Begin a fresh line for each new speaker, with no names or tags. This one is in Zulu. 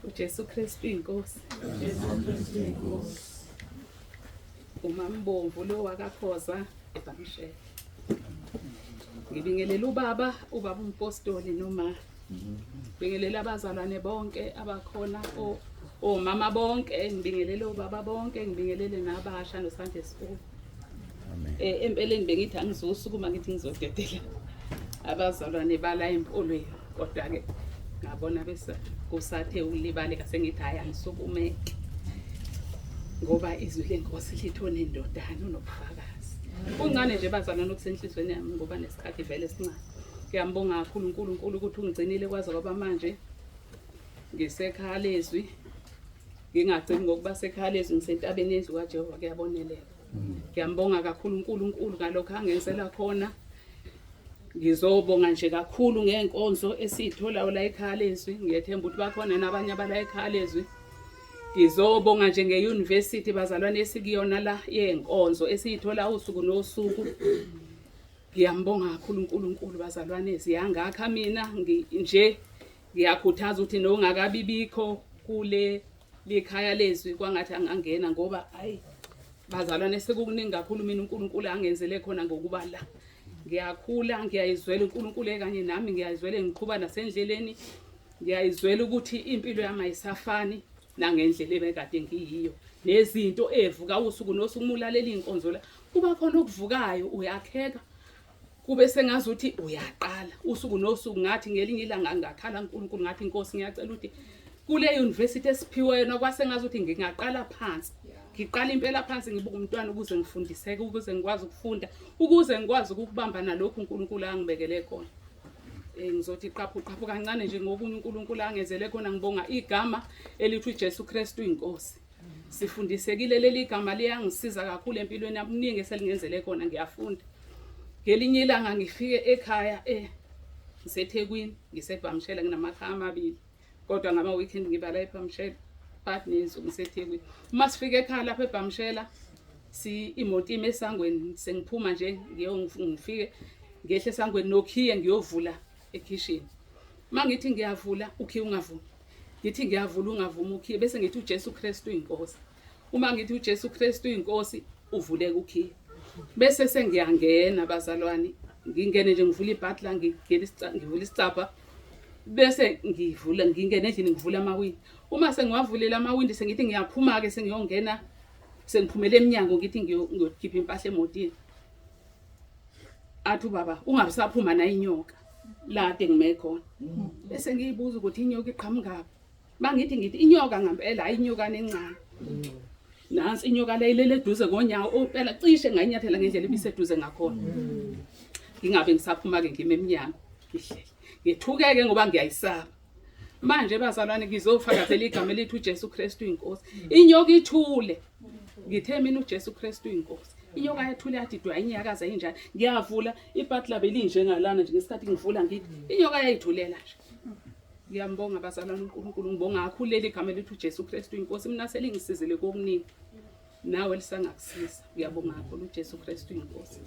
UJesu Kristu inkosi.
Jesu Kristu inkosi.
Umambomvu lo wakakhoza eBamshele. Ngibingelela ubaba, ubaba umpostoli noma ngibingelela abazalwane bonke abakhona omama bonke, ngibingelele obaba bonke, ngibingelele nabasha no Sunday school.
Amen.
Empeleni bengithi angizosukuma ngithi ngizodedela abazalwane bala empolweni, kodwa ke ngabona bese kusathe ukulibaleka sengithi hayi angisukume ngoba izwi lenkosi lithi onendodana unobufakazi. Kuncane nje bazalwane okusenhlizweni yami ngoba nesikhathi vele sincane. Ngiyambonga kakhulu uNkulunkulu ukuthi ungigcinile kwaze kwaba manje ngisekhaya lezwi, ngingagcini ngokuba sekhaya lezwi, ngisentabeni yendlu kaJehova, kuyabonelela. Ngiyambonga kakhulu uNkulunkulu ngalokho angenzela khona. Ngizobonga nje kakhulu ngenkonzo esiyitholayo la ekhaya lezwi. Ngiyethemba ukuthi bakhona nabanye abala ekhaya lezwi. Ngizobonga nje nge-university bazalwane esikuyona la yenkonzo esiyithola usuku nosuku. Ngiyambonga kakhulu uNkulunkulu bazalwane, ziyangakha mina nje ngiyakhuthaza ukuthi nongakabibikho kule likhaya lezwi kwangathi angangena, ngoba hayi bazalwane sekukuningi kakhulu mina uNkulunkulu angenzele khona ngokuba la. Ngiyakhula, ngiyayizwela uNkulunkulu ekanye nami, ngiyayizwela ngiqhuba nasendleleni, ngiyayizwela ukuthi impilo yami ayisafani nangendlela ebekade ngiyiyo, nezinto evuka usuku nosuku uma ulalela iy'nkonzo la kuba khona okuvukayo, uyakheka kube sengazuthi uyaqala usuku nosuku. Ngathi ngelinye ilanga ngakhala uNkulunkulu ngathi Nkosi ngiyacela ukuthi kule university esiphiwe yona kwase ngazuthi ngingaqala phansi, ngiqala impela phansi ngibuka umntwana ukuze ngifundiseke, ukuze ngikwazi ukufunda, ukuze ngikwazi ukubamba nalokhu uNkulunkulu angibekele khona. Ngizothi qaphu qaphu kancane nje ngokunye uNkulunkulu angenzele khona. Ngibonga igama elithi uJesu Kristu inkosi. Sifundisekile, leli gama liyangisiza kakhulu empilweni yami, kuningi eselingenzele khona, ngiyafunda. Ngelinye ilanga ngifike ekhaya ngiseThekwini, ngisebhamshela, nginamakhaya amabili, kodwa ngama weekend ngiba la eBhamshela, phakathi nensuku ngiseThekwini. Uma sifika ekhaya lapha eBhamshela, si imoto ime esangweni, sengiphuma nje ngifike ngehle esangweni nokhiye ngiyovula ekhishini. Uma ngithi ngiyavula ukhiye ungavumi, ngithi ngiyavula ungavumi ukhiye, bese ngithi uJesu Kristu inkosi. Uma ngithi uJesu Kristu inkosi uvuleka ukhiye, bese sengiyangena bazalwane, ngingene nje ngivula ibhatla, ngivula isicabha, bese ngivula ngingene endlini ngivula amawindi. Uma sengiwavulela amawindi sengithi ngiyaphuma-ke, sengiyongena, sengiphumele emnyango ngithi ngiyokhipha impahla emotini, athi ubaba ungabisaphuma na inyoka lade ngime khona. Bese ngiyibuza ukuthi inyoka iqhamukaphi. Mangithi ngithi inyoka ngempela, hayi inyokane encane, nansi inyoka le ilele eduze konyawo impela, cishe ngayinyathela ngendlela ibiseduze ngakhona. Ngingabe ngisaphuma-ke, ngime emnyango ngihlele ngithukeke ngoba ngiyayisaba. Manje bazalwane ngizofakazela igama elithi uJesu Kristu inkosi. Inyoka ithule, ngithe mina uJesu Kristu inkosi, inyoka yathule yathi dwa, inyakaza injani. Ngiyavula ibhatla belinjengalana nje, ngesikhathi ngivula ngithi inyoka yayithulela nje. Ngiyambonga bazalwane uNkulunkulu, ngibonga kakhulu leli gama elithi uJesu Kristu inkosi, mina selingisizile kokuningi, nawe lisangakusiza. Ngiyabonga kakhulu uJesu Kristu inkosi.